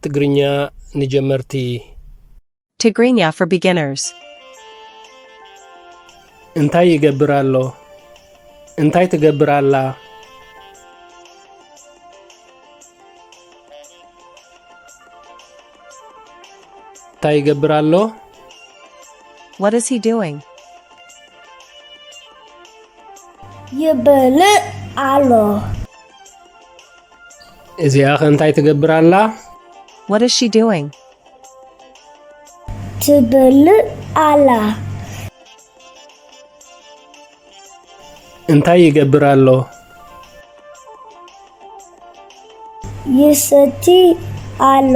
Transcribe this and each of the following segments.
ትግርኛ ንጀመርቲ። Tigrinya for beginners. እንታይ ይገብር ኣሎ? እንታይ ትገብር ኣላ? እንታይ ይገብር ኣሎ? What is he doing? ይበልዕ ኣሎ። እዚኣ ኸ እንታይ ትገብር ኣላ? What is she doing? ትበልዕ ኣላ። እንታይ ይገብር ኣሎ? ይሰቲ ኣሎ።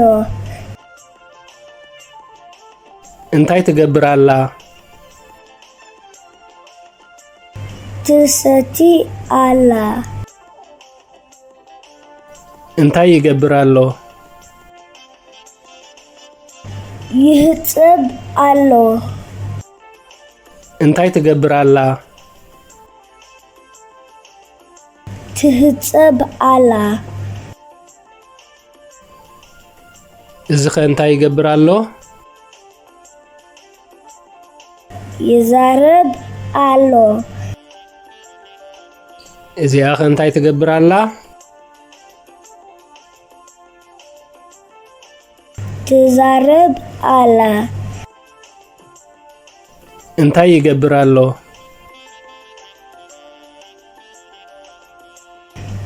እንታይ ትገብር ኣላ? ትሰቲ ኣላ። እንታይ ይገብር ኣሎ? ይህጸብ ኣሎ። እንታይ ትገብር ኣላ? ትህጸብ ኣላ። እዚ ኸ እንታይ ይገብር ኣሎ? ይዛረብ ኣሎ። እዚኣ ኸ እንታይ ትገብር ኣላ? ትዛረብ ኣላ። እንታይ ይገብር ኣሎ?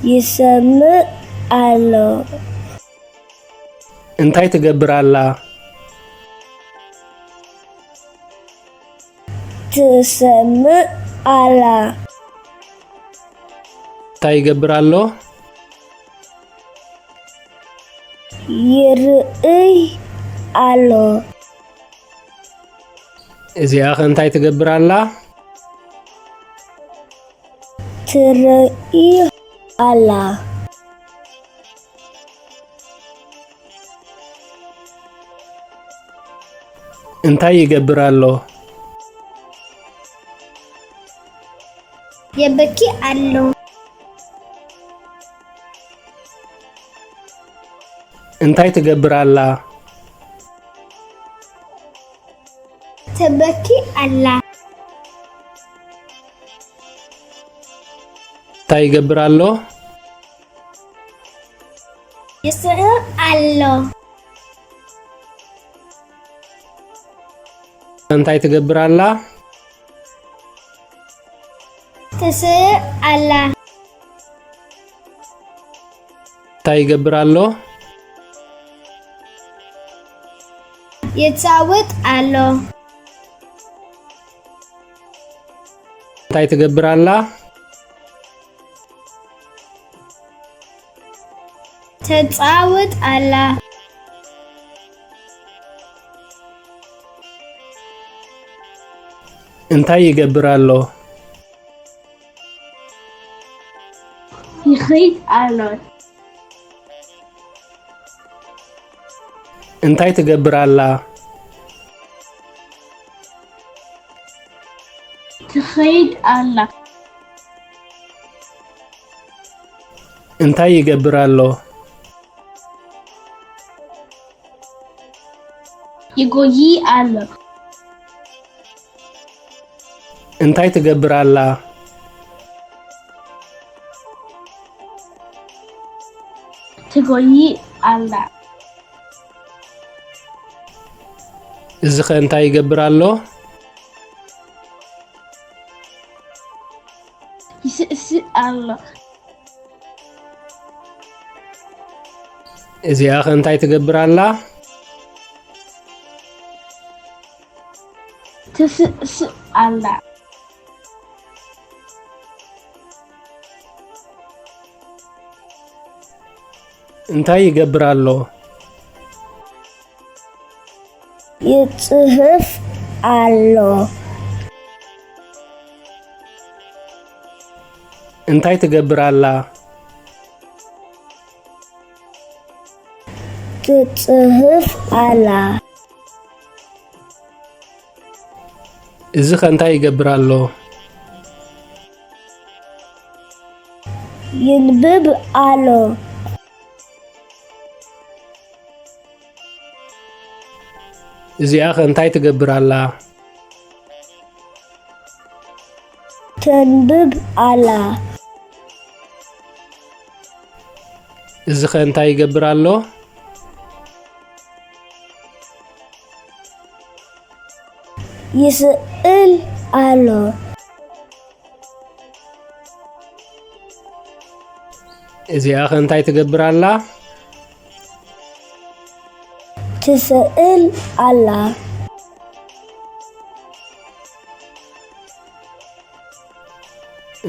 ይሰምዕ ኣሎ። እንታይ ትገብር ኣላ? ትሰምዕ ኣላ። እንታይ ይገብር ኣሎ? ይርእይ ኣሎ። እዚኣ ኸ እንታይ ትገብር ኣላ? ትርእይ ኣላ። እንታይ ይገብር ኣሎ? የበኪ ኣሎ። እንታይ ትገብር ኣላ? ተበኪ ኣላ። እንታይ ይገብር ኣሎ? ይስዕቕ ኣሎ። እንታይ ትገብር ኣላ? ትስዕቕ ኣላ። እንታይ ይገብር ኣሎ? ይጻወት ኣሎ። እንታይ ትገብር ኣላ? ትጻወት ኣላ። እንታይ ይገብር ኣሎ? ይኸይድ ኣሎ። እንታይ ትገብር ኣላ? ትኸይድ ኣላ። እንታይ ይገብር ኣሎ? ይጎዪ ኣሎ። እንታይ ትገብር ኣላ? ትጎዪ ኣላ። እዚ ኸ እንታይ ይገብር ኣሎ? ይስእስእ ኣሎ። እዚኣ ኸ እንታይ ትገብር ኣላ? ትስእስእ ኣላ። እንታይ ይገብር ኣሎ? ይጽህፍ ኣሎ። እንታይ ትገብር ኣላ? ትጽህፍ ኣላ። እዚ ኸ እንታይ ይገብር ኣሎ? ይንብብ ኣሎ። እዚኣኸ እንታይ ትገብር ኣላ? ተንብብ ኣላ። እዚኸ እንታይ ይገብር ኣሎ? ይስእል ኣሎ። እዚኣኸ እንታይ ትገብር ኣላ? ትስእል ኣላ።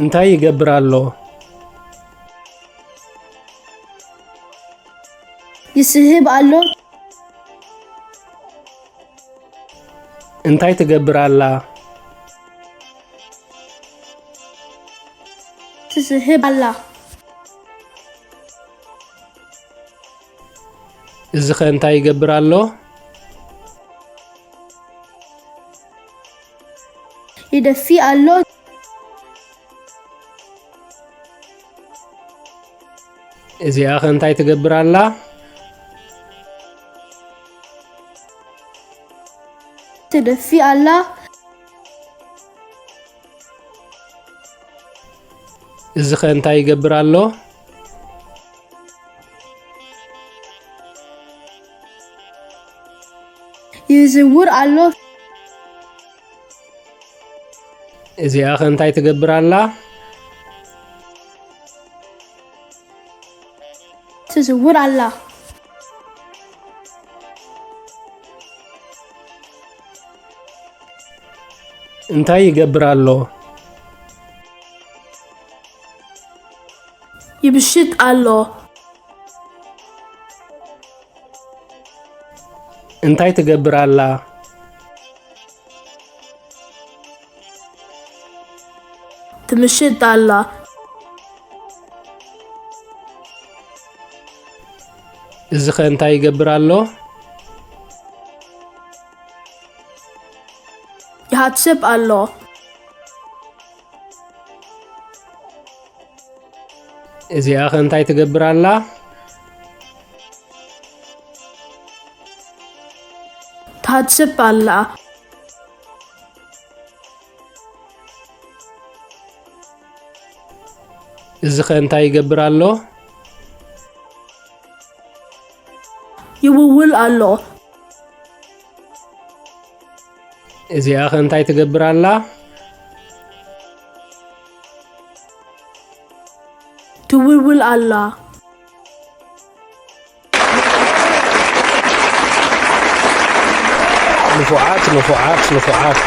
እንታይ ይገብር ኣሎ? ይስህብ ኣሎ። እንታይ ትገብር ኣላ? ትስህብ ኣላ። እዚኸ እንታይ ይገብር ኣሎ? ይደፊ ኣሎ። እዚኣኸ እንታይ ትገብር ኣላ? ትደፊ ኣላ። እዚኸ እንታይ ይገብር ኣሎ? ይዝውር ኣሎ። እዚኣኸ እንታይ ትገብር ኣላ? ትዝውር ኣላ። እንታይ ይገብር ኣሎ? ይምሽጥ ኣሎ። እንታይ ትገብር ኣላ? ትምሽጥ ኣላ። እዚኸ እንታይ ይገብር ኣሎ? ይሓስብ ኣሎ። እዚኣኸ እንታይ ትገብር ኣላ? ትሓስብ ኣላ። እዚኸ እንታይ ይገብር ኣሎ? ይውውል ኣሎ። እዚኣኸ እንታይ ትገብር ኣላ? ትውውል ኣላ። ንፉዓት፣ ንፉዓት፣ ንፉዓት።